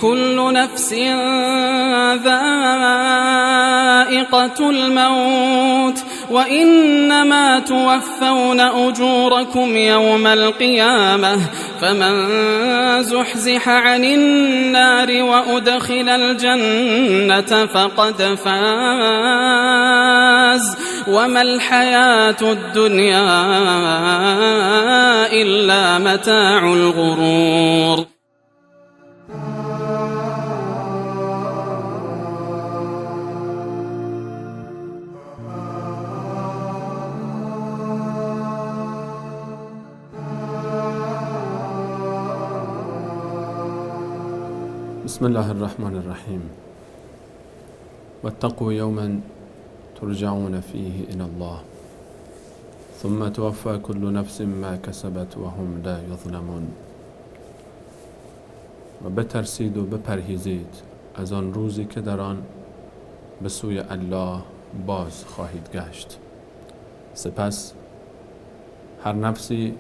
كل نفس ذائقة الموت وإنما توفون أجوركم يوم القيامة فمن زحزح عن النار وأدخل الجنة فقد فاز وما الحياة الدنيا إلا متاع الغرور. بسم الله الرحمن الرحیم. واتقوا یوما ترجعون فیه الی الله ثم توفى كل نفس ما کسبت وهم لا یظلمون. و بترسید و بپرهیزید از آن روزی که در آن به سوی الله باز خواهید گشت. سپس هر نفسی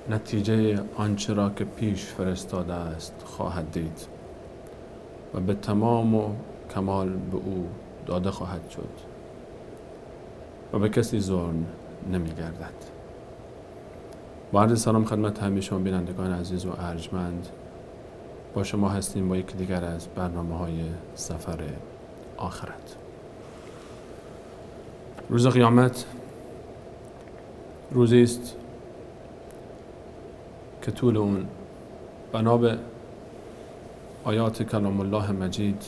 نتیجه آنچه را که پیش فرستاده است خواهد دید و به تمام و کمال به او داده خواهد شد و به کسی ظلم نمی گردد. با عرض سلام خدمت همه شما بینندگان عزیز و ارجمند، با شما هستیم با یکی دیگر از برنامه‌های سفر آخرت. روز قیامت روزی است که طول اون بنا به آیات کلام الله مجید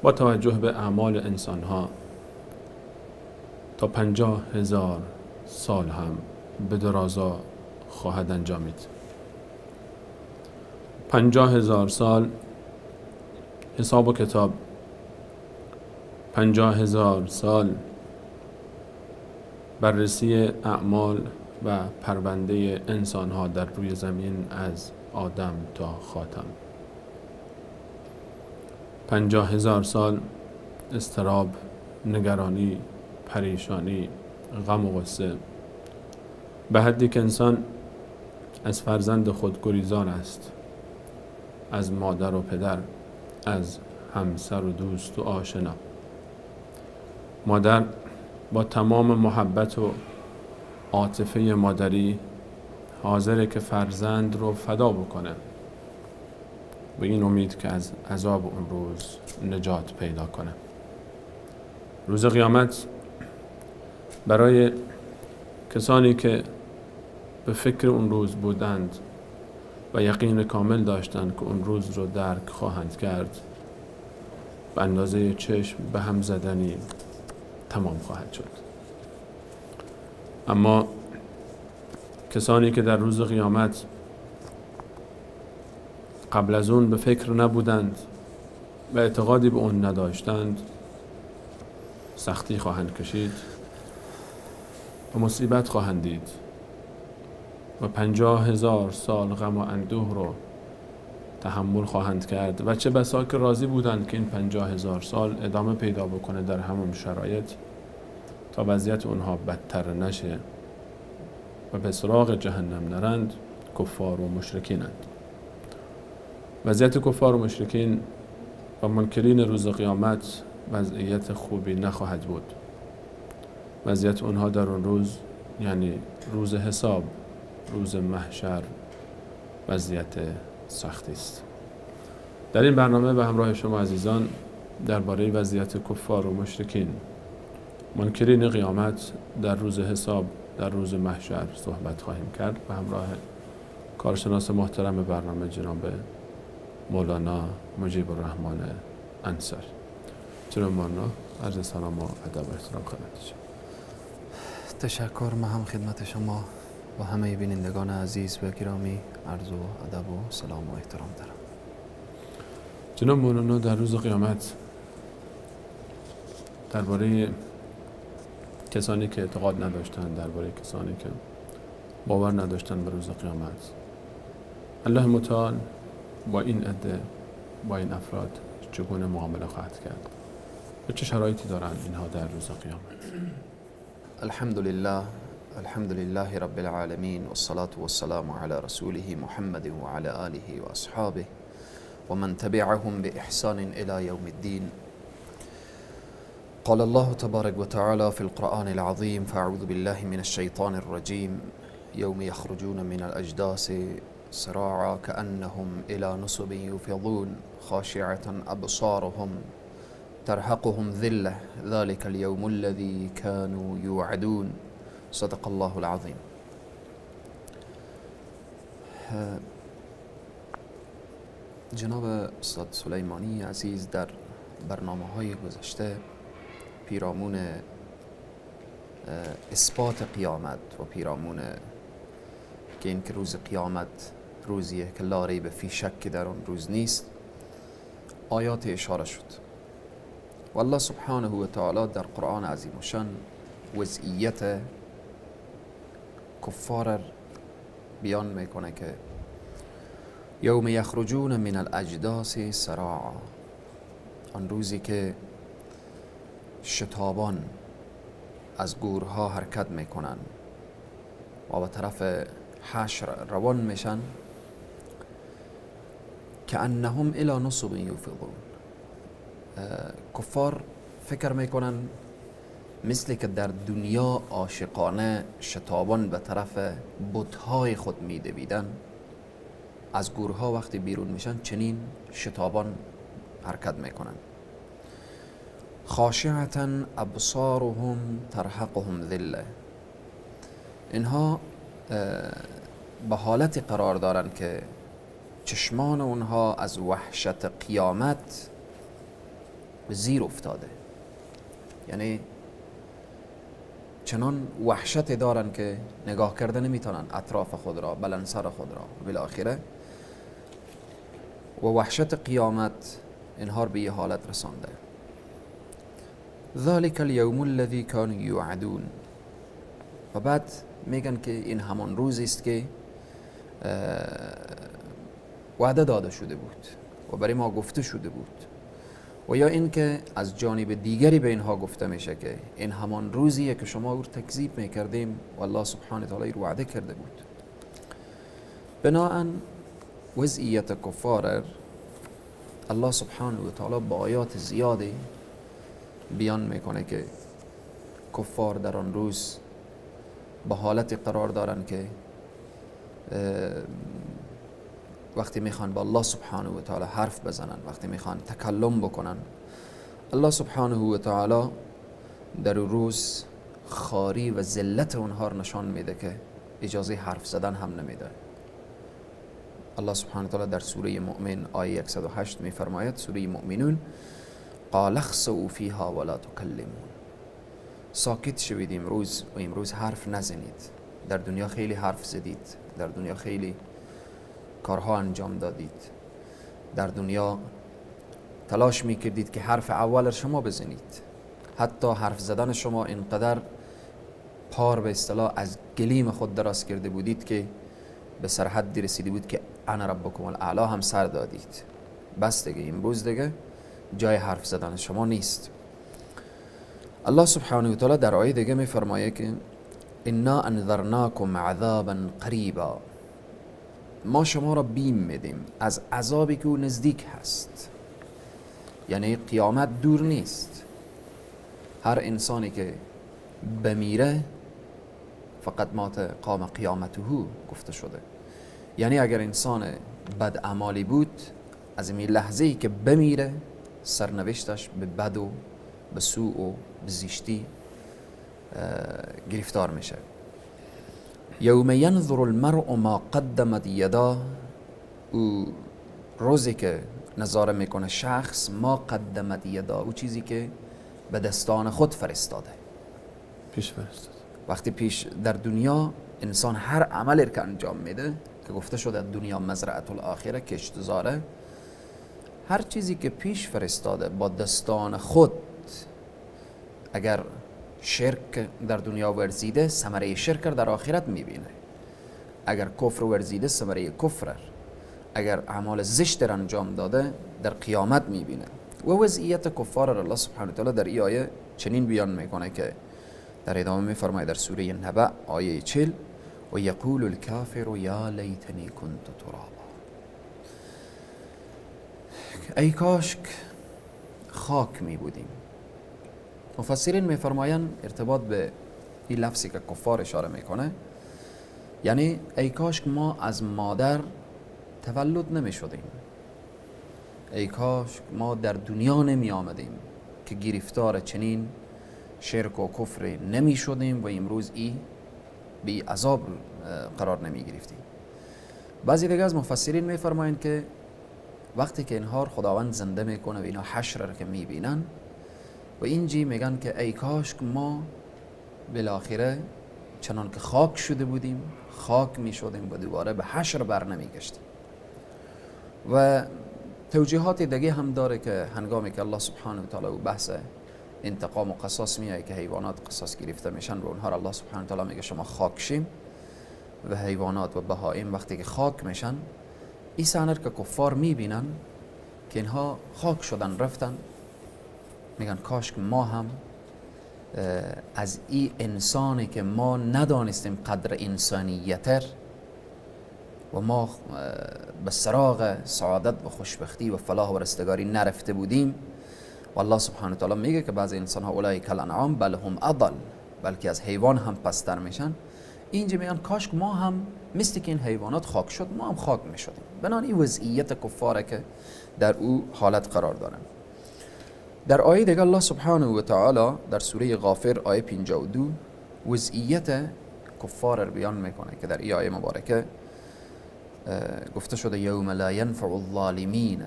با توجه به اعمال انسانها تا 50,000 سال هم به درازا خواهد انجامید. 50,000 سال حساب و کتاب، 50,000 سال بررسی اعمال و پرونده انسانها در روی زمین از آدم تا خاتم، 50,000 سال اضطراب، نگرانی، پریشانی، غم و غصه، به حدی که انسان از فرزند خود گریزان است، از مادر و پدر، از همسر و دوست و آشنا. مادر با تمام محبت و عاطفه مادری حاضره که فرزند رو فدا بکنه به این امید که از عذاب اون روز نجات پیدا کنه. روز قیامت برای کسانی که به فکر اون روز بودند و یقین کامل داشتند که اون روز رو درک خواهند کرد، به اندازه چشم به هم زدنی تمام خواهد شد. اما کسانی که در روز قیامت قبل از اون به فکر نبودند و اعتقادی به اون نداشتند، سختی خواهند کشید و مصیبت خواهند دید و 50,000 سال غم و اندوه رو تحمل خواهند کرد و چه بسا که راضی بودند که این 50,000 سال ادامه پیدا بکنه در همون شرایط تا وضعیت اونها بدتر نشه و به سراغ جهنم نرند. کفار و مشرکینند. وضعیت کفار و مشرکین و منکرین روز قیامت وضعیت خوبی نخواهد بود. وضعیت اونها در اون روز، یعنی روز حساب، روز محشر، وضعیت سختی است. در این برنامه به همراه شما عزیزان درباره وضعیت کفار و مشرکین، منکرین قیامت در روز حساب، در روز محشر صحبت خواهیم کرد به همراه کارشناس محترم برنامه جناب مولانا مجیب الرحمن انصاری. جناب مولانا، عرض سلام و ادب و احترام خدمت شما. تشکر. من هم خدمت شما و همه بینندگان عزیز و گرامی عرض و ادب و سلام و احترام دارم. جناب مولانا، در روز قیامت درباره کسانی که اعتقاد نداشتند، درباره کسانی که باور نداشتند به روز قیامت، الله متعال با این عده، با این افراد چگونه معامله خواهد کرد و چه شرایطی دارند اینها در روز قیامت؟ الحمد لله، الحمد لله رب العالمین والصلاة والسلام على رسوله محمد وعلى آله وأصحابه ومن تبعهم بإحسان إلى يوم الدين. قال الله تبارك وتعالى في القرآن العظيم: فأعوذ بالله من الشيطان الرجيم، يوم يخرجون من الأجداث سراعا كأنهم إلى نصب يوفضون، خاشعة أبصارهم ترهقهم ذلة، ذلك اليوم الذي كانوا يوعدون. صدق الله العظیم. جناب استاد سلیمانی عزیز، در برنامه های گذشته پیرامون اثبات قیامت و پیرامون که اینکه روز قیامت روزیه که لا ریب فی شک در آن روز نیست، آیات اشاره شد. و الله سبحانه و تعالی در قرآن عظیم الشان وضعیت کفار بیان میکنه که یوم یخرجون من الاجداث سراعا، آن روزی که شتابان از گورها حرکت میکنن و به طرف حشر روان میشن، که انهم الی نصب یوفضون. کفار فکر میکنن مثل که در دنیا عاشقانه شتابان به طرف بتهای خود میدویدن، از گورها وقتی بیرون میشن چنین شتابان حرکت میکنن. خاشعة ابصارهم ترهقهم ذله، اینها به حالت قرار دارن که چشمان اونها از وحشت قیامت به زیر افتاده، یعنی چنان وحشت دارن که نگاه کرده نمیتونن اطراف خود را، بلند سر خود را، بالاخره و وحشت قیامت اینها به یه حالت رسانده. ذلك اليوم الذي كانوا يوعدون. و بعد میگن که این همان روزی است که وعده داده شده بود و برای ما گفته شده بود، و یا اینکه از جانب دیگری به اینها گفته میشه که این همان روزیه که شما او تکذیب میکردیم و الله سبحانه وتعالی رو وعده کرده بود. بناءً وضعیت کفار الله سبحانه و تعالی با آیات زیادی بیان میکنه که کفار در آن روز به حالت قرار دارن که وقتی میخوان با الله سبحانه و تعالی حرف بزنن، وقتی میخوان تکلم بکنن، الله سبحانه و تعالی در روز خاری و ذلت اونها رو نشان میده که اجازه حرف زدن هم نمیده. الله سبحانه و تعالی در سوره مؤمن آیه 108 میفرماید، سوره مؤمنون: قال اخسئوا فیها ولا تکلمون. ساکت شوید امروز و امروز حرف نزنید. در دنیا خیلی حرف زدید، در دنیا خیلی کارها انجام دادید، در دنیا تلاش میکردید که حرف اول شما بزنید، حتی حرف زدن شما اینقدر پار به اصطلاح از گلیم خود دراز کرده بودید که به سرحدی رسیده بود که انا ربکم الاعلی هم سر دادید. بس دیگه، امروز دیگه جای حرف زدن شما نیست. الله سبحانه و تعالی در آیه دیگه میفرمایه که انا انذرناکم عذابا قریبا، ما شما را بیم میدیم از عذابی که او نزدیک هست، یعنی قیامت دور نیست. هر انسانی که بمیره فقط مات قام قیامته گفته شده، یعنی اگر انسان بد اعمالی بود از این لحظه ای که بمیره سرنوشتش به بد و به سوء و به زشتی گرفتار میشه. یوم ینظر المرء ما قدمت یداه، او روزی که نظاره میکنه شخص ما قدمت یداه، او چیزی که به دستان خود فرستاده، پیش فرستاده. وقتی پیش در دنیا انسان هر عملی که انجام میده که گفته شده دنیا مزرعة الاخره، کشتزاره، هر چیزی که پیش فرستاده با دستان خود، اگر شرک در دنیا ورزیده ثمره شرک در آخرت میبینه، اگر کفر ورزیده ثمره کفر، اگر اعمال زشت در انجام داده در قیامت میبینه. و وضعیت کفار الله سبحانه و تعالی در این آیه چنین بیان میکنه که در ادامه میفرماید در سوره نبأ آیه 40: و یقول الکافر یا لیتنی کنت ترابا. ای کاش خاک می بودیم. مفسرین میفرمایند ارتباط به این لفظی که کفار اشاره میکنه، یعنی ای کاش ما از مادر تولد نمی شدیم، ای کاش ما در دنیا نمی آمدیم که گرفتار چنین شرک و کفر نمی شدیم و امروز ای بی عذاب قرار نمی گرفتیم. بعضی دیگه از مفسرین می فرمایند که وقتی که اینها خداوند زنده میکنه و اینا حشر را که می بینن و اینجی میگن که ای کاش ما بالاخره چنان که خاک شده بودیم خاک می شدیم و دوباره به حشر بر نمی گشتیم. و توجیهات دیگه هم داره که هنگامی که الله سبحانه و تعالی و بحث انتقام و قصاص میاد که حیوانات قصاص گرفته میشن و اونها را الله سبحانه و تعالی میگه شما خاک شیم و حیوانات و بهایم وقتی که خاک میشن، این صحنه که کفار میبینن که اینها خاک شدن رفتن، میگن کاش که ما هم از این انسانی که ما ندانستیم قدر انسانیتر و ما به سراغ سعادت و خوشبختی و فلاح و رستگاری نرفته بودیم. و الله سبحانه و تعالی میگه که بعضی انسان ها اولئک الانعام بل هم اضل، بلکه از حیوان هم پستر میشن. اینجا میگن کاش ما هم مثل که این حیوانات خاک شد ما هم خاک میشدیم. بنابراین این وضعیت کفاره که در او حالت قرار دارن. در آیه دیگه الله سبحانه و تعالی در سوره غافر آیه 52 وضعیت کفار رو بیان میکنه که در این آیه مبارکه گفته شده یوم لا ینفع الظالمین،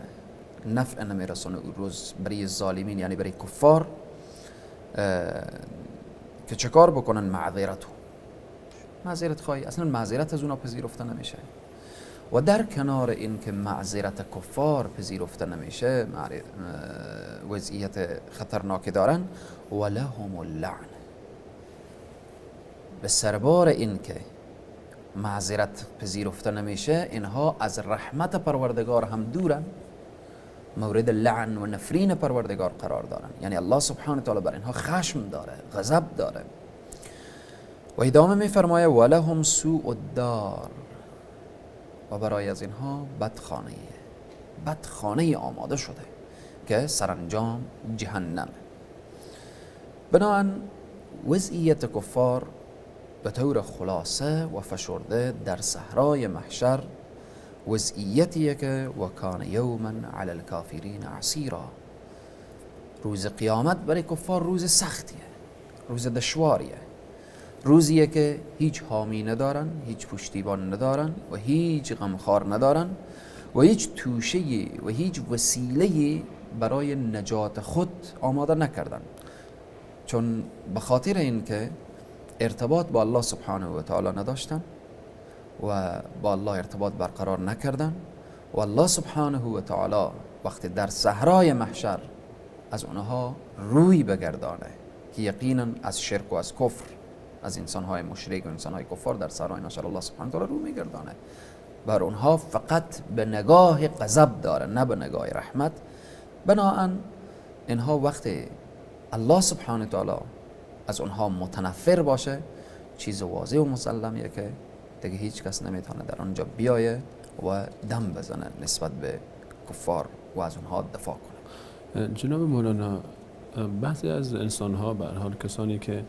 نفع نمیرسونه اون روز برای ظالمین، یعنی برای کفار که چه کار بکنن؟ معذرتو، معذرت خواهی، اصلا معذرت از اونا پذیرفته نمیشه. و در کنار این که معذرت کفار پذیرفته نمیشه، وضعیت خطرناکی دارن، و لهم اللعن، به سربار این که معذرت پذیرفته نمیشه اینها از رحمت پروردگار هم دورن، مورد لعن و نفرین پروردگار قرار دارن. یعنی الله سبحانه و تعالی بر اینها خشم داره، غضب داره. و ادامه میفرمایه ولهم سوء الدار، و برای از اینها بدخانه آماده شده که سرانجام جهنم. بنابراین وضعیت کفار به طور خلاصه و فشرده در صحرای محشر وضعیتیه که و کان یوما علی الکافرین عسیرا، روز قیامت برای کفار روز سختیه، روز دشواریه، روزیه که هیچ حامی ندارن، هیچ پشتیبان ندارن و هیچ غمخوار ندارن و هیچ توشه‌ای و هیچ وسیله‌ای برای نجات خود آماده نکردن، چون به خاطر اینکه ارتباط با الله سبحانه و تعالی نداشتن و با الله ارتباط برقرار نکردن و الله سبحانه و تعالی وقتی در صحرای محشر از اونها روی بگردانه که یقینا از شرک و از کفر، از انسانهای مشرک و انسانهای کفار در صحرای محشر الله سبحانه و تعالی رو میگردانه، بر اونها فقط به نگاه غضب داره نه به نگاه رحمت. بناهن اینها وقتی الله سبحانه و تعالی از اونها متنفر باشه، چیز واضح و مسلمیه که دیگه هیچ کس نمیتونه در آنجا بیایه و دم بزنه نسبت به کفار و از اونها دفاع کنه. جناب مولانا، بعضی از انسانها به هر حال کسانی که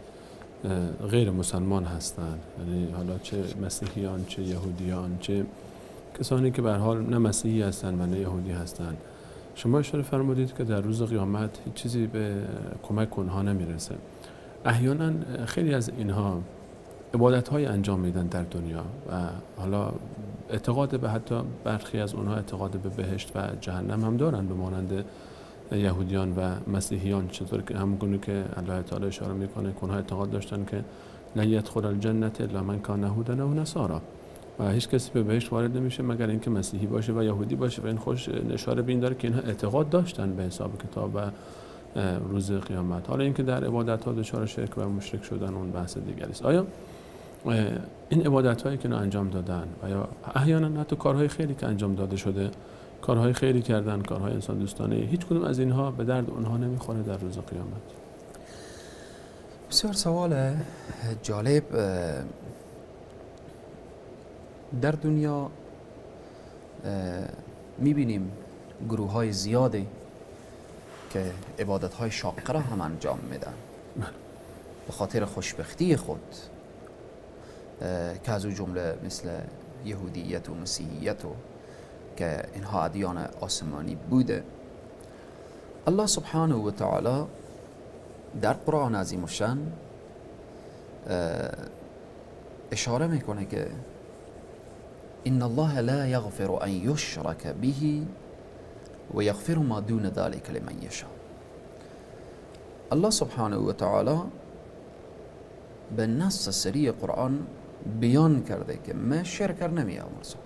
غیر مسلمان هستند، یعنی حالا چه مسیحیان چه یهودیان چه کسانی که به هر حال نه مسیحی هستند و نه یهودی هستند، شما اشاره فرمودید که در روز قیامت هیچ چیزی به کمک اونها نمیرسه. احیانا خیلی از اینها عبادت‌های انجام میدن در دنیا و حالا اعتقاد به، حتی برخی از اونها اعتقاد به بهشت و جهنم هم دارن، به مانند یهودیان و مسیحیان، چطور که همونگونه که الله تعالی اشاره میکنه که اونها اعتقاد داشتن که لن یدخل الجنة الا من کان هودا او نصارا، و هیچ کسی به بهشت وارد نمیشه مگر اینکه مسیحی باشه و یهودی باشه. و این خوش اشاره به این داره که اینها اعتقاد داشتن به حساب کتاب و روز قیامت. حالا اینکه در عبادت ها دچار شرک و مشرک شدن اون بحث دیگری است. آیا این عبادت هایی که انجام دادن و یا احیانا حتی کارهای خیری که انجام داده شده، کارهای خیری کردن، کارهای انسان دوستانه، هیچ کدوم از اینها به درد اونها نمیخوره در روز قیامت؟ بسیار سوال جالب. در دنیا میبینیم گروه های زیادی که عبادت های شاقه را هم انجام میدن به خاطر خوشبختی خود، که از او جمله مثل یهودیت و مسیحیت و که اینها ادیان آسمانی بوده. الله سبحانه و تعالی در قرآن عظیم الشان اشاره میکنه که ان الله لا یغفر ان یشرک به و یغفر ما دون ذلك لمن یشاء. الله سبحانه و تعالی به نص سری قرآن بیان کرده که من شرک نمی آمرزم،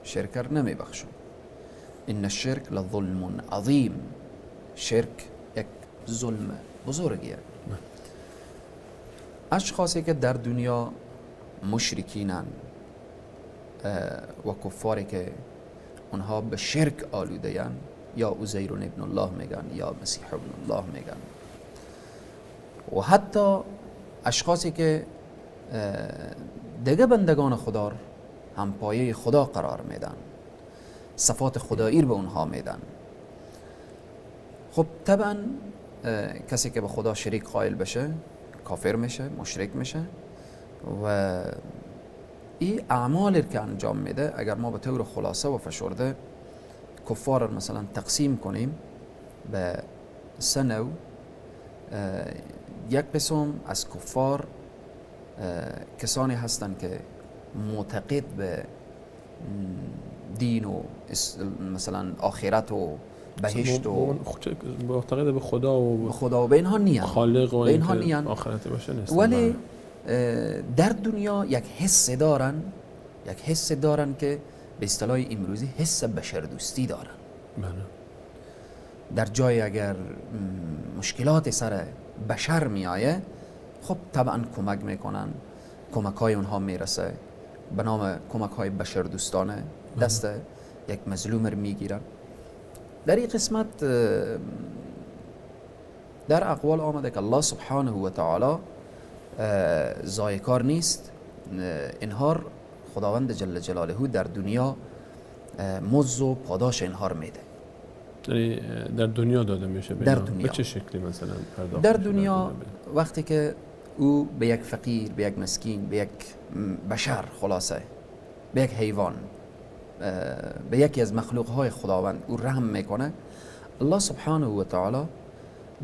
شرک نمی بخشم. ان الشرک لظلم عظیم، شرک یک ظلم بزرگیه. اشخاصی که در دنیا مشرکینن و کفاری که اونها به شرک آلوده ین، یا عزیر ابن الله میگن یا مسیح ابن الله میگن، و حتی اشخاصی که دیگه بندگان خدا هم پایه خدا قرار میدن، صفات خدایی رو به اونها میدن. خب طبعا کسی که به خدا شریک قائل بشه کافر میشه، مشرک میشه، و این اعمالی که انجام میده اگر ما به طور خلاصه و فشرده کفار مثلا تقسیم کنیم به سه نوع، یک قسم از کفار کسانی هستند که معتقد به دین و مثلا آخرت و بهشت و معتقد به خدا و خدا و به اینها نیان، خالق و به اینها نیان، آخرت باشه نیستن، ولی در دنیا یک حس دارن، یک حس دارن که به اصطلاح امروزی حس بشردوستی دارن. بله. در جای اگر مشکلات سر بشر میایه، خب طبعا کمک میکنن، کمک های اونها میرسه به نام کمک های بشردوستانه، دست یک مظلوم رو میگیرن. در این قسمت در اقوال آمده که الله سبحانه و تعالی ضایع‌کار نیست، اینها خداوند جل جلاله در دنیا مزد و پاداش اینها رو میده. یعنی در دنیا داده میشه در دنیا. به چه شکلی مثلا پرداخت در دنیا؟ وقتی که او به یک فقیر، به یک مسکین، به یک بشر، خلاصه به یک حیوان، به یکی از مخلوقهای خداوند او رحم میکنه، الله سبحانه و تعالی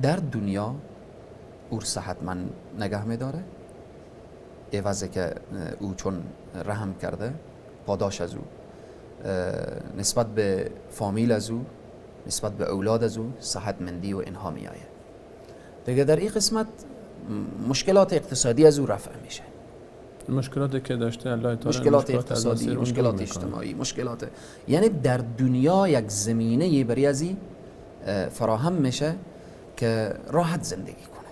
در دنیا او صحتمند نگه میداره، عوضی که او چون رحم کرده پاداش از او نسبت به فامیل از او، نسبت به اولاد از او صحتمندی و اینها میآید. دیگه در این قسمت مشکلات اقتصادی از او رفع میشه، مشکلاتی که داشته الله تعالی، مشکلات اقتصادی، مشکلات اجتماعی، مشکلات، یعنی در دنیا یک زمینه برای ازی فراهم میشه که راحت زندگی کنه.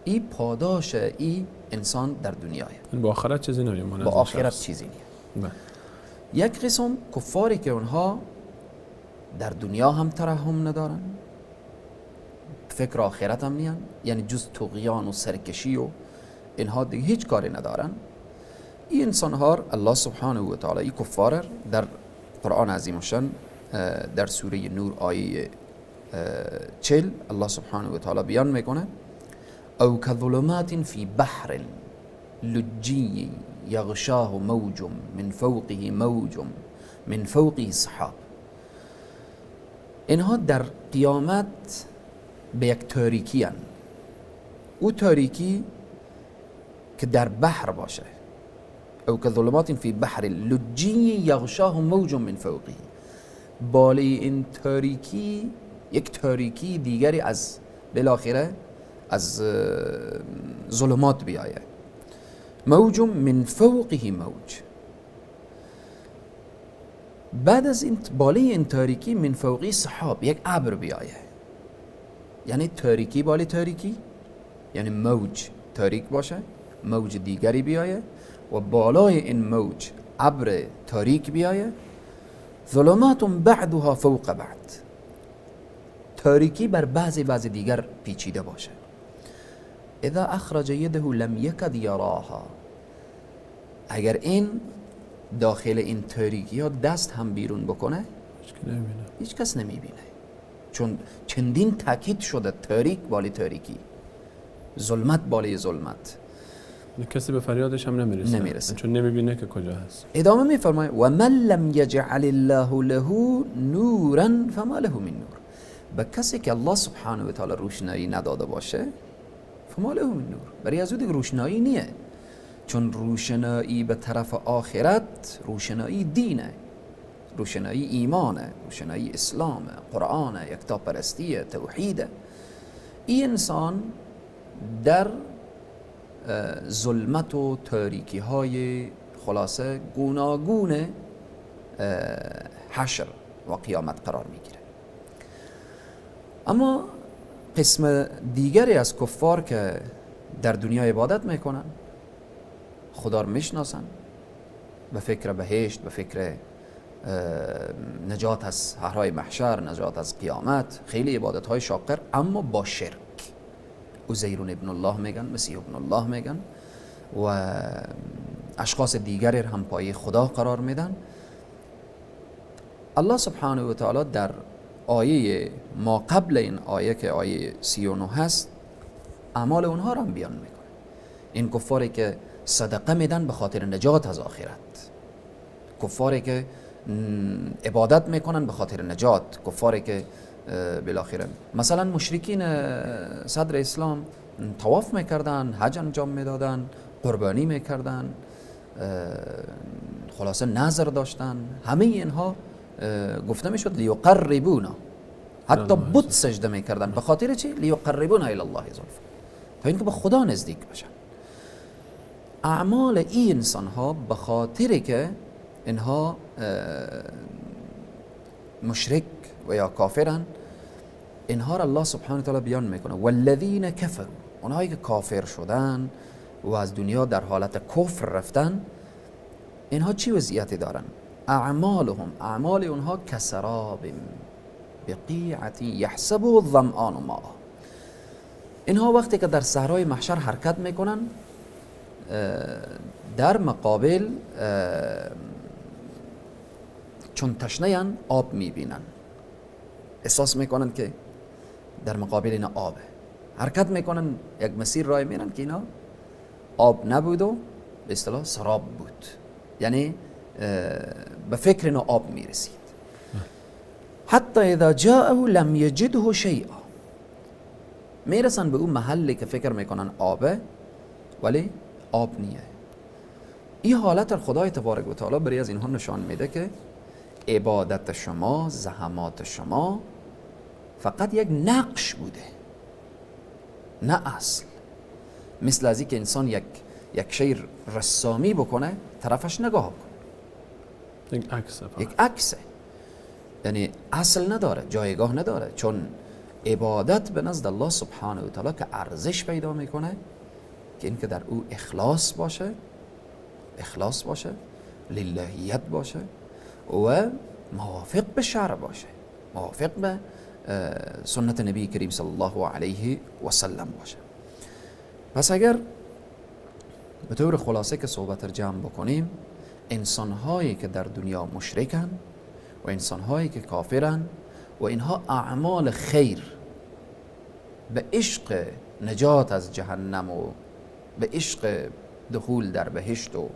این پاداش ای انسان در دنیاه. با آخرت چیزی نمیمونه، با آخرت چیزی نیست. یک قسم کفاری که اونها در دنیا هم ترحم ندارن، فکر آخرت هم نیان، یعنی جز طغیان و سرکشی و اینها دیگه هیچ کاری ندارن. این انسان ها الله سبحانه و تعالی این کفار در قرآن عظیم الشان در سوره نور آیه 40 الله سبحانه و تعالی بیان میکنه او كظلمات فی بحر لجی یغشاه موج من فوقه موج من فوقه سحاب. اینها در قیامت به یک تاریکی هن. او تاریکی که در بحر باشه، او كظلمات فی بحر لجی یغشاه موج من فوقه، بالای این تاریکی یک تاریکی دیگری از بالاخره از ظلمات بیایه، موج من فوقه موج. بعد از این بالای این تاریکی من فوقی سحاب، یک ابر بیایه، یعنی تاریکی بالای تاریکی، یعنی موج تاریک باشه، موج دیگری بیایه و بالای این موج ابر تاریک بیایه. ظلمات بعدها فوق بعد، تاریکی بر بعضی دیگر پیچیده باشه. اذا اخرج یده لم یکد یراها، اگر این داخل این تاریکی ها دست هم بیرون بکنه هیچ کس نمیبینه، چون چندین تاکید شده، تاریک بالی تاریکی، ظلمت بالای ظلمت، کسی به فریادش هم نمیرسه، چون نمیبینه که کجا هست. ادامه میفرماید و من لم یجعل الله له نورا فما له من نور. به کسی که الله سبحانه و تعالی روشنایی نداده باشه، فما له من نور، برای از او دیگه روشنایی نیه، چون روشنایی به طرف آخرت روشنایی دینه، روشنایی ایمانه، روشنایی اسلامه، قرآنه، یکتاپرستیه، توحیده. این انسان در ظلمت و تاریکی های خلاصه گوناگون حشر و قیامت قرار میگیره. اما قسم دیگری از کفار که در دنیا عبادت میکنن، خدا رو میشناسن، به فکر بهشت، به فکر نجات از صحرای محشر، نجات از قیامت، خیلی عبادت های شاقر، اما با شرک. عزیر ابن الله میگن، مسیح ابن الله میگن و اشخاص دیگری هم پای خدا قرار میدن. الله سبحانه و تعالی در آیه ما قبل این آیه که آیه 39 هست، اعمال اونها را هم بیان میکنه. این کفاری که صدقه میدن به خاطر نجات از آخرت، کفاری که عبادت میکنن به خاطر نجات، کفاری که بالاخره مثلا مشرکین صدر اسلام طواف میکردن، حج انجام میدادن، قربانی میکردن، خلاصه نذر داشتن، همه اینها گفته میشد لیقربونا، حتی بت سجده میکردن به خاطر چی؟ لیقربونا الی الله زلفا، تا اینکه به خدا نزدیک بشن. اعمال این انسان ها به خاطر که اینها مشرک و یا کافرن، اینها را الله سبحانه و تعالی بیان میکنه والذین کفروا، اونهایی که کافر شدن و از دنیا در حالت کفر رفتن، اینها چی وضعیتی دارن؟ اعمالهم، اعمال اونها کسراب بقیعة یحسبه الظمآن ماء. اینها وقتی که در صحرای محشر حرکت میکنن، در مقابل چون تشنه آب میبینن، احساس میکنن که در مقابل اینا آبه، حرکت میکنن، یک مسیر راه میرن که اینا آب نبود و به اصطلاح سراب بود، یعنی به فکر اینا آب میرسید. حتی اذا جاءه لم یجده شیئا، میرسن به اون محلی که فکر میکنن آبه ولی آب نیه. این حالت خدای تبارک و تعالی برای از اینها نشان میده که عبادت شما، زحمات شما فقط یک نقش بوده، نه اصل. مثل از اینکه انسان یک شی رسامی بکنه، طرفش نگاه بکنه، یک عکسه، یک عکسه، یعنی اصل نداره، جایگاه نداره. چون عبادت به نزد الله سبحانه و تعالی که ارزش پیدا میکنه که اینکه در او اخلاص باشه، اخلاص باشه، للهیت باشه و موافق به شرع باشه، موافق به سنت نبی کریم صلی الله علیه و سلم باشه. پس اگر به طور خلاصه که صحبت رو جمع بکنیم، انسانهایی که در دنیا مشرکن و انسانهایی که کافرن و اینها اعمال خیر به عشق نجات از جهنم و به عشق دخول در بهشت و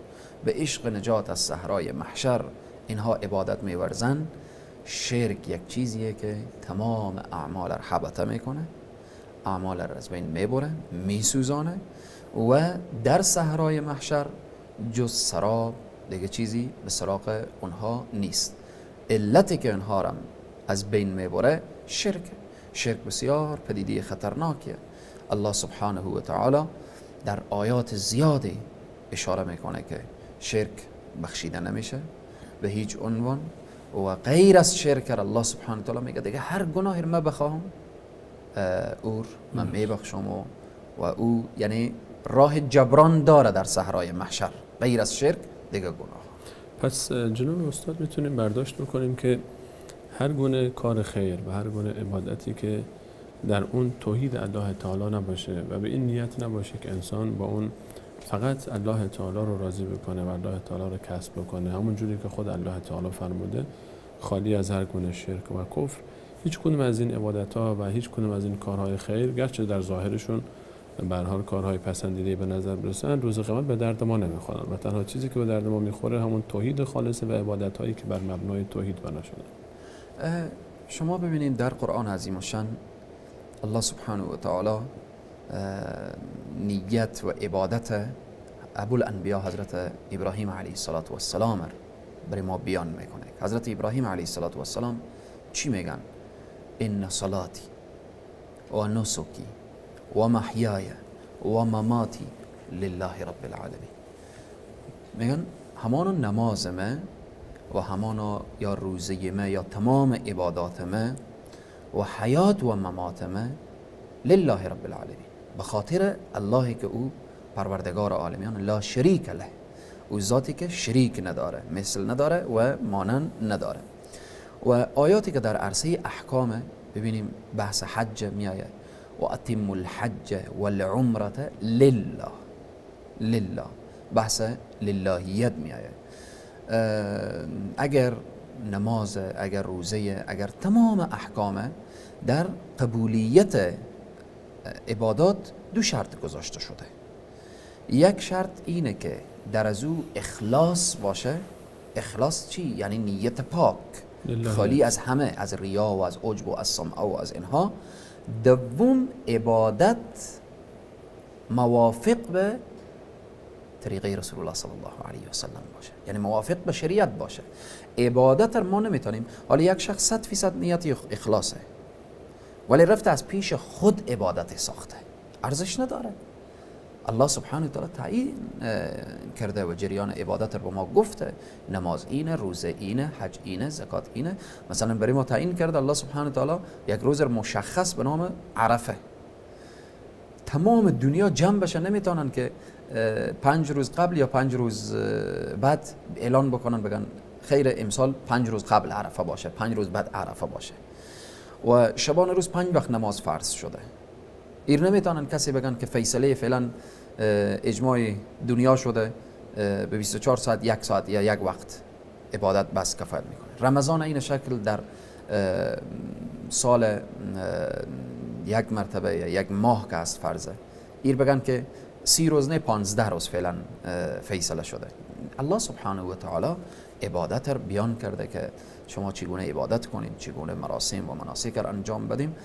به عشق نجات از صحرای محشر اینها عبادت می‌ورزن، شرک یک چیزیه که تمام اعمال را حبطه میکنه، اعمال را از بین میبره، میسوزانه و در صحرای محشر جز سراب دیگه چیزی به سراغ اونها نیست. علتی که اونها را از بین میبره شرک. شرک بسیار پدیده خطرناکیه. الله سبحانه و تعالی در آیات زیادی اشاره میکنه که شرک بخشیده نمیشه به هیچ عنوان و غیر از شرک الله سبحانه و تعالی میگه دیگه هر گناهی رو من بخواهم اور من میبخشم و او یعنی راه جبران داره در صحرای محشر، غیر از شرک دیگه گناه. پس جناب استاد میتونیم برداشت بکنیم که هر گونه کار خیر و هر گونه عبادتی که در اون توحید الله تعالی نباشه و به این نیت نباشه که انسان با اون فقط الله تعالی رو راضی بکنه و الله تعالی رو کسب بکنه، همون جوری که خود الله تعالی فرموده، خالی از هر گونه شرک و کفر، هیچ کدوم از این عبادت‌ها و هیچ کدوم از این کارهای خیر، گرچه در ظاهرشون به هر حال کارهای پسندیده به نظر برسن، روز قیامت به درد ما نمیخورن و تنها چیزی که به درد ما میخوره همون توحید خالص و عبادت‌هایی که بر مبنای توحید بنا شده. شما ببینید در قرآن عظیم الشان الله سبحانه و تعالی نیت و عبادت ابوالانبیا حضرت ابراهیم علیه السلام برای ما بیان میکنه. حضرت ابراهیم علیه السلام چی میگن؟ ان صلاتی و نسکی و محیای و مماتی لله رب العالمین. میگن همانا نماز ما و همانا یا روزه ما یا تمام عبادات ما و حیات و ممات ما لله رب العالمین، به خاطر الله که او پروردگار عالمیان، لا شریک له، او ذاتی که شریک نداره، مثل نداره و مانند نداره. و آیاتی که در عرصه احکام ببینیم بحث حج میآید، و اتم الحج والعمرة لله، لله بحث للهیت میآید. اگر نماز، اگر روزه، اگر تمام احکام در قبولیت عبادات دو شرط گذاشته شده. یک شرط اینه که در از او اخلاص باشه. اخلاص چی؟ یعنی نیت پاک، خالی از همه، از ریا و از عجب و از سمعه و از اینها. دوم عبادت موافق به طریقه رسول الله صلی الله علیه و سلم باشه، یعنی موافق به شریعت باشه. عبادت ما نمیتونیم، حالا یک شخص 100% نیت اخلاصه ولی رفته از پیش خود عبادت ساخته، ارزش نداره. الله سبحانه و تعالی تعیین کرده و جریان عبادت رو به ما گفته، نماز اینه، روزه اینه، حج اینه، زکات اینه. مثلا برای ما تعیین کرده الله سبحانه و تعالی یک روز مشخص به نام عرفه. تمام دنیا جمع بشه نمیتونن که 5 روز قبل یا 5 روز بعد اعلان بکنن بگن خیر امسال 5 روز قبل عرفه باشه، 5 روز بعد عرفه باشه. و شبان روز 5 وقت نماز فرض شده. ایر نمیتونن کسی بگن که فیصله فعلا اجماع دنیا شده به 24 ساعت یک ساعت یا یک وقت عبادت بس کفایت میکنه. رمضان این شکل در سال یک مرتبه یا یک ماه که است فرضه، ایر بگن که 30 روز نه 15 روز فعلا فیصله شده. الله سبحانه و تعالی عبادت رو بیان کرده که شما چگونه عبادت کنید، چگونه مراسم و مناسک را انجام بدیم.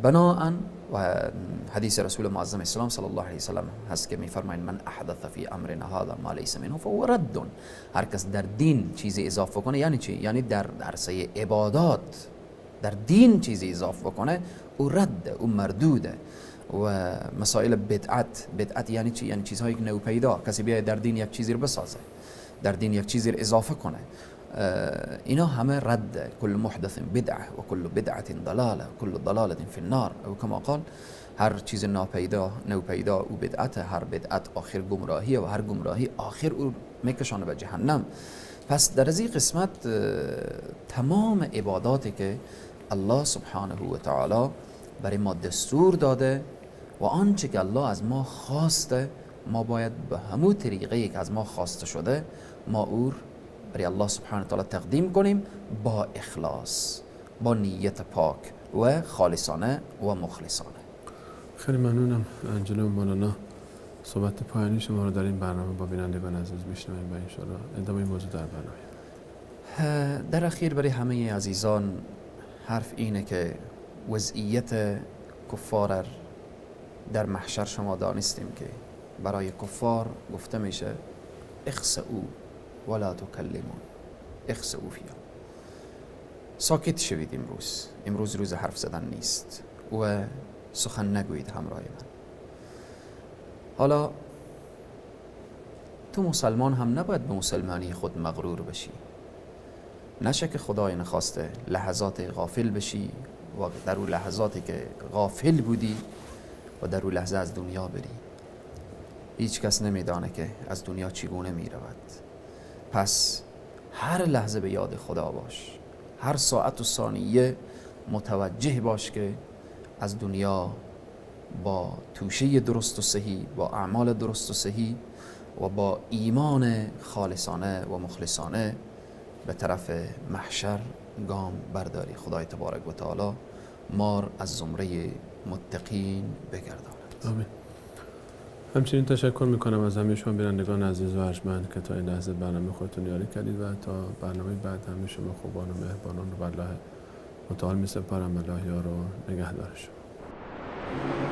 بناءً و حدیث رسول معظم اسلام صلی الله علیه وسلم هست که میفرمایند من احدث فی امرنا هذا ما لیس منه فهو رد. هر کس در دین چیزی اضافه کنه، یعنی چی؟ یعنی در عرصه عبادات در دین چیزی اضافه کنه، او رد، او مردوده. و مسائل بدعت، بدعت یعنی چی؟ یعنی چیزهایی که نو پیدا، کسی بیاید در دین یک چیزی رو بسازه، در دین یک چیزی رو اضافه کنه، اینا همه رد. کل محدث بدعه و کل بدعه ضلاله و کل ضلاله فی النار، او کما قال، هر چیز ناپیدا نو پیدا او بدعت، هر بدعت آخر گمراهیه و هر گمراهی آخر او میکشانه به جهنم. پس در از این قسمت تمام عباداتی که الله سبحانه و تعالی برای ما دستور داده و آنچه که الله از ما خواسته، ما باید به همون طریقه‌ای که از ما خواسته شده ما اور برای الله سبحانه و تعالی تقدیم کنیم، با اخلاص، با نیت پاک و خالصانه و مخلصانه. خیلی ممنونم جناب مولانا. صحبت پایانی شما رو در این برنامه با بینندگان عزیز میشنویم و انشاءالله ادامه موضوع در برنامه. در اخیر برای همه عزیزان حرف اینه که وضعیت کفار در محشر شما دانستیم که برای کفار گفته میشه اخسئوا ولا تکلمون، اخسئوا فیها، ساکت شوید امروز، امروز روز حرف زدن نیست و سخن نگویید همراه من. حالا تو مسلمان هم نباید به مسلمانی خود مغرور بشی، نشه که خدای نخواسته لحظات غافل بشی و در اون لحظاتی که غافل بودی و در اون لحظه از دنیا بری. هیچ کس نمیدانه که از دنیا چگونه می رود. پس هر لحظه به یاد خدا باش، هر ساعت و ثانیه متوجه باش که از دنیا با توشه درست و صحیح، با اعمال درست و صحیح و با ایمان خالصانه و مخلصانه به طرف محشر گام برداری. خدای تبارک و تعالی مار از زمره متقین بگرداند. آمین. همچنین تشکر میکنم از همه شما بینندگان عزیز و ارجمند که تا این لحظه برنامه خودتون یاری کردید و تا برنامه بعد همه شما خوبان و مهربانان رو به الله متعال میسپارم. الله یار و نگهدار شما.